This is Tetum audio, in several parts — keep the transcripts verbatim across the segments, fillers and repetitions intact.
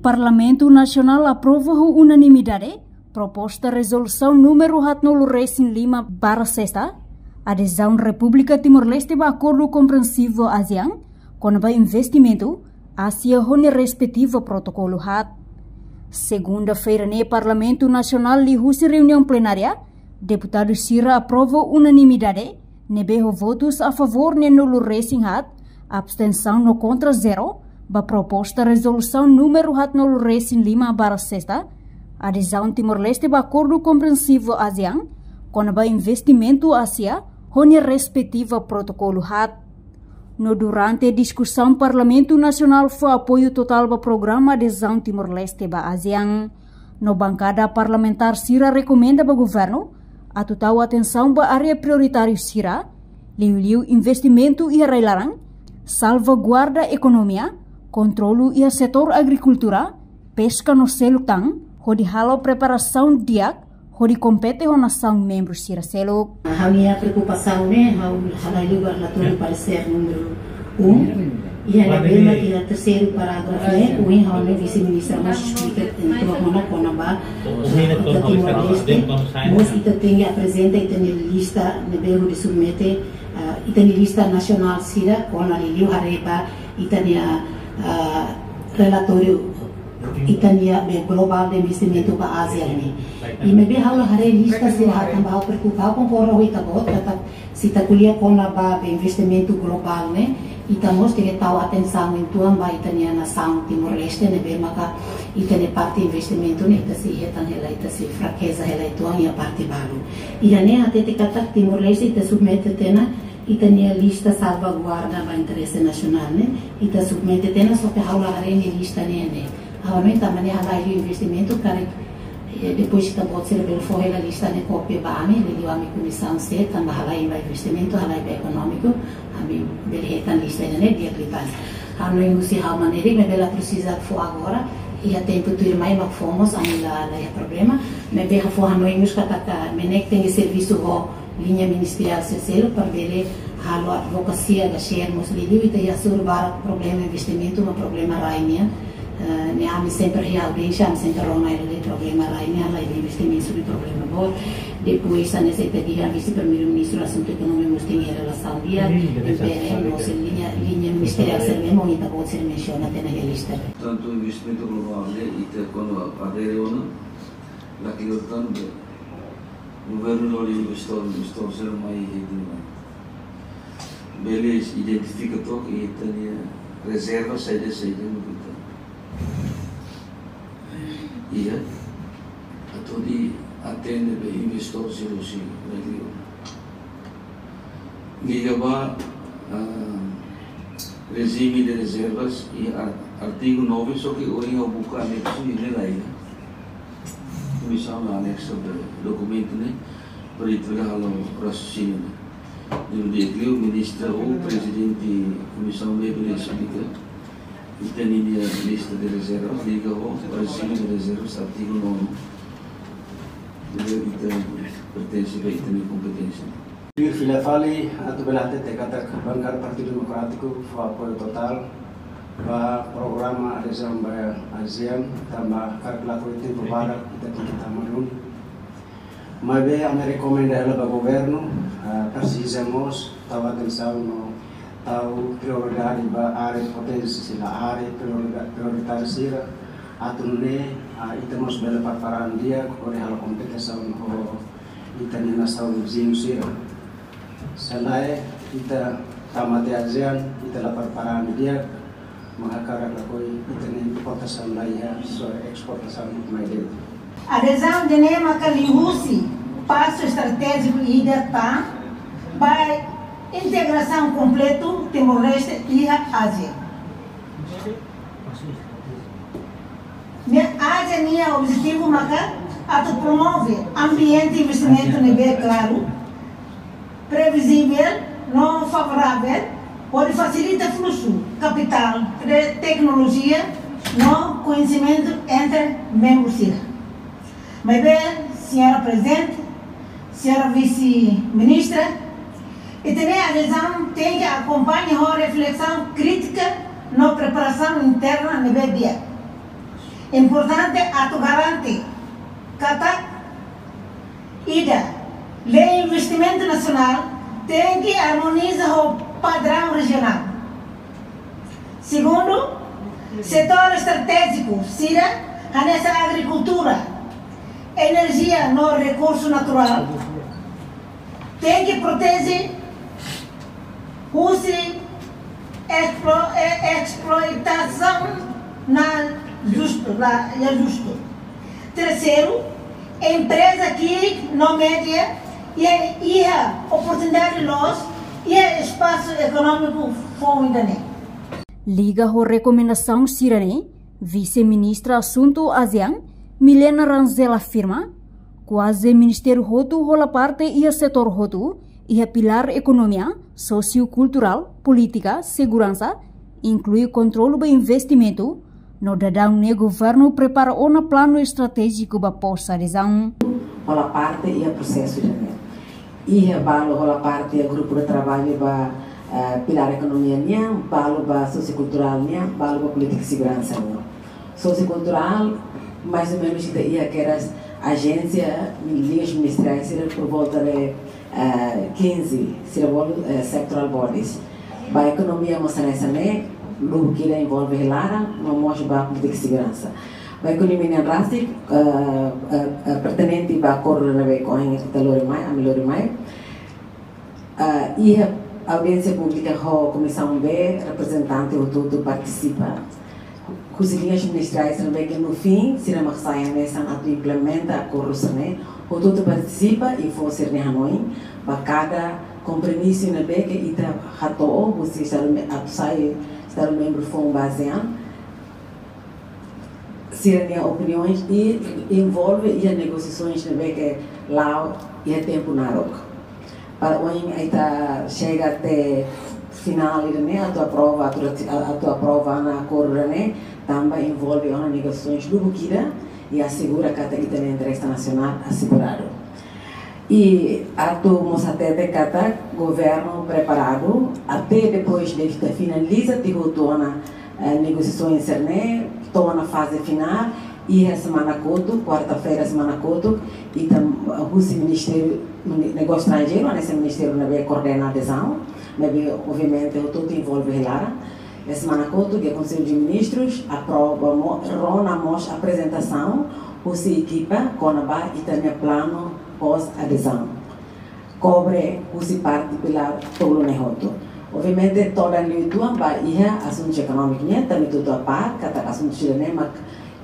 Parlamentu Nasionál aprova ho unanimidade proposta rezolusaun númeru haatnulu resin lima barra sesta, adezaun Repúblika Timor-Leste ba Akordu Komprensivu ASEAN, kona-ba investimentu Ázia ho nia respetivu protokolu haat. Segunda-feira ne'e Parlamentu Nasionál liuhusi reuniaun plenária, deputadu sira aprova unanimidade, ne'ebé ho votus a favór neen nulu resin haat, abstensaun no kontra zero, ba proposta rezolusaun númeru haatnulu resin lima barra sesta, adezaun Timor-Leste ba Akordu Komprensivu ASEAN, kona-ba investimentu Ázia ho nia respetivu protokolu haat. No durante diskusaun Parlamentu Nasionál fó apoiu totál ba programa adezaun Timor-Leste ba ASEAN. No bankada parlamentár sira rekomenda ba governu atu tau atensaun ba área prioritáriu sira, liuliu investimentu iha rai-laran, salvaguarda ekonomia, kontrolu iha setór agrikultura, peska no seluk tan, hodi halo preparasaun di'ak, hodi kompete ho nasaun membru sira seluk. Ha'u-nia preokupasaun ne'e, ha'u halai liu ba relatóriu paresér númeru um. Iha ne'ebé mak iha terseiru parágrafu ne'e, ohin ha'u-nia vise-ministra mós esplika en torno kona-ba, eh, ita Timor-Leste, mós ita tenke aprezenta ita-nia lista ne'ebé hodi submete, eh, ita-nia lista nasionál sira, kona liuliu haree ba ita-nia, eh, relatóriu ita-nia be globál de investimentu ba ASEAN ne'e. I maibé ha'u la haree lista sira haat tanba ha'u preokupa, ha'u konkorda ho ita-boot katak se ita ko'alia kona-ba be investimentu globál ne'e, ita mós tenke tau atensaun uitoan ba ita-nia nasaun Timor-Leste ne'ebé maka ita-nia parte investimentu ne'e ita sei hetan hela, ita sei frakeza hela uitoan iha parte balu. Iha ne'e hatete katak Timor-Leste ita submete tiha ona ita-nia lista salvaguarda ba interese nasionál ne'e, ita submete tiha ona, só ke ha'u la haree nia lista ne'e ne'e. Ha'u hanoin tanba ne'e halai liu investimentu karik, eh, depois ita-boot sira bele fó hela lista ne'e kópia ba ami, liuliu ami komisaun C, tanba halai ba investimentu, halai ba ekonómiku, ami bele hetan lista ne'e di'ak liután. Ha'u hanoin husi ha'u manera, maibé la presiza fó agora, iha tempu tuirmai mak fó mós, ami la, la iha problema, maibé ha'u fó hanoin mós katak MNEK tenke servisu ho liña ministeriál sira seluk para bele halo advokasia ka share mós liuliu ita iha sur barak problema investimentu no problema rai nian. Eh, ne'e ami sempre iha audiénsia, ami sempre rona hela de'it problema rai nian, la iha investimentu ne'e problema boot. Depois, hanesan ita dehan vise-primeiru-ministru asuntu ekonomia mós tenke iha relasaun di'ak, M P R M, no se liña, liña ministeriál sira ne'ebé mak ita-boot sira mensiona tiha ona iha lista. Tantu investimentu globál ne'e, ita kuandu adere ona, la kleur tanba governu lori investór, investór sira mai hedi mai. Bele identifika took ita-nia rezerva saida, saida mak ita iha, atu hodi atende ba investór sira husi rai-li'ur. Liga ba, ah, rejime de rezervas iha ar-, artigu nove, só ke ohin ha'u buka aneksu ne'e la iha. Komisaun la aneksa ba dokumentu ne'e, para ita bele halo raciocínio ne'e. Dulu dia beliau ministra ou prezidente komisaun B bele esplika. Ita-nia lista de rezervas liga ho rejime de rezervas artigu nono. Jadi ita pertense ba ita-nia kompeténsia. Tuir fila fali, atu bele hatete katak bankada Partidu Demokrátiku fó apoiu totál ba programa adezaun ba ASEAN, tanba hakarak lakohi tempu badak ita tenke tama duni. Maibé ami rekomenda hela ba governu, ah, presiza mós tau atensaun no tau prioridade ba área poténsia sira, área priorida-, prioritária sira, atu nune'e, ah, ita mós bele prepara an di'ak hodi halo kompetisaun ho ita-nia nasaun viziñu sira. Se lae, ita tama tiha ASEAN, ita la prepara an di'ak, mak hakarak lakohi ita-nia importasaun la iha, só esportasaun mak mai de'it. Adezaun ida-ne'e maka liuhusi pasu estratéjiku ida tan ba integrasaun kompletu Timor-Leste iha ASEAN. Ne'e ASEAN nia objetivu maka atu promove ambiente investimentu ne'ebé klaru, previzivel no favoravel, hodi fasilita fluxu kapitál, te-, teknolojia no koñesimentu entre membru sira. Maibé, señora Prezidente, señora Vise-Ministra, ita-nia adezaun tenke akompaña ho reflesaun krítika no preparasaun interna ne'ebé di'ak. Importante atu garante katak ida, lei investimentu nasionál tenke armoniza ho padraun rejionál. Segundu, setór estratéjiku sira hanesan agrikultura, enerjia no rekursu naturál tenke proteje husi esplo-, eh, esploitasaun la justu, la, la justu. Terseiru, empreza ki'ik no média iha, iha oportunidade loos iha espasu ekonómiku foun ida-ne'e. Liga ho rekomendasaun sira-ne'e, Vise-Ministra Asuntu ASEAN, Milena Rangel afirma, kuaze ministériu hotu hola parte iha setór hotu, iha pilár ekonomia, sosiokulturál, polítika, seguransa, inklui kontrolu ba investimentu, no daudaun ne'e governu prepara ona planu estratéjiku ba pós-adezaun. Hola parte iha prosesu ida-ne'e. Iha balu hola parte iha grupu de traballu ba, eh, pilár ekonomia nian, balu ba sosiokulturál nian, balu ba polítika seguransa nian. Sosiokulturál, mais ou menus, ita iha kedas ajénsia, liñas ministeriais sira por volta de, eh, kinze, sira bolu, eh, sectoral bodies. Ba ekonomia mós hanesan ne'e, lubuk ida envolve hela laran, no mós ba polítika seguransa. Ba ekonomia nian rasik, eh, eh, eh, pertinente ba akordu ne'ebé ohin ita lori mai, ami lori mai. Ah, iha audiénsia públika ho Komisaun B, reprezentante hotu-hotu partisipa. Husi liñas ministeriais ne'ebé ke no fin, sira mak sai hanesan atu implementa akordu sira-ne'e, hotu-hotu partisipa i fó sira-nia hanoin ba kada kompromisu ne'ebé ke ita hato'o, husi Estadu me-, atu sai Estadu membru foun ba ASEAN, sira-nia opiniões i envolve iha negosiasoens ne'ebé ke la'o iha tempu naruk. Para ohin ita xega até finál ida-ne'e, atu aprova, atu rati-, atu aprova ona akordu ida-ne'e, tanba envolve ona negosiasoens lubuk ida, i asegura katak ita-nia interese nasionál aseguradu. I atu mós hatete katak governu preparadu, até depois de ita finaliza tiha hotu ona, eh, negosiasoens sira-ne'e, to'o ona faze finál, iha semana kotuk, kuarta-feira semana kotuk, ita, eh, husi Ministériu Negósiu Estranjeiru, hanesan ministériu ne'ebé koordena adezaun, ne'ebé obviamente hotu-hotu envolve hela laran, iha semana kotuk, iha Konsellu de Ministrus aprova mo-, rona mós aprezentasaun husi ekipa kona-ba ita-nia planu pós-adezaun. Kobre husi parte pilár tolu ne'e hotu. Obviamente, todan liu uitoan ba iha asuntu ekonómiku nian, tanba ita hotu apá katak asuntu sira-ne'e mak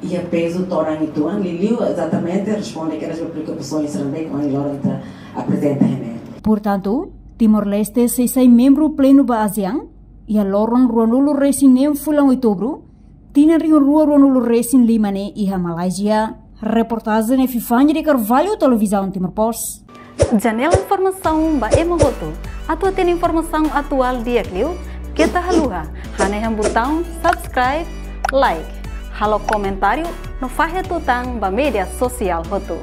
iha pezu todan uitoan, liuliu ezatamente responde kedas ba preokupasoens sira ne'ebé ke ohin loron ita aprezenta iha ne'e. Portantu, Timor-Leste sei sai membru plenu ba ASEAN iha loron ruanulu-resin-neen fulan Outubru, tinan rihun rua ruanulu-resin-lima ne'e iha Malázia. Reportajen Epifania de Carvalho, Televizaun Timor Post. Janela informasaun ba ema hotu. Atu hatene informasaun atuál di'ak liu, keta haluha hanehan butaun subscribe, like, halo komentáriu no fahe tutan ba média sosiál hotu.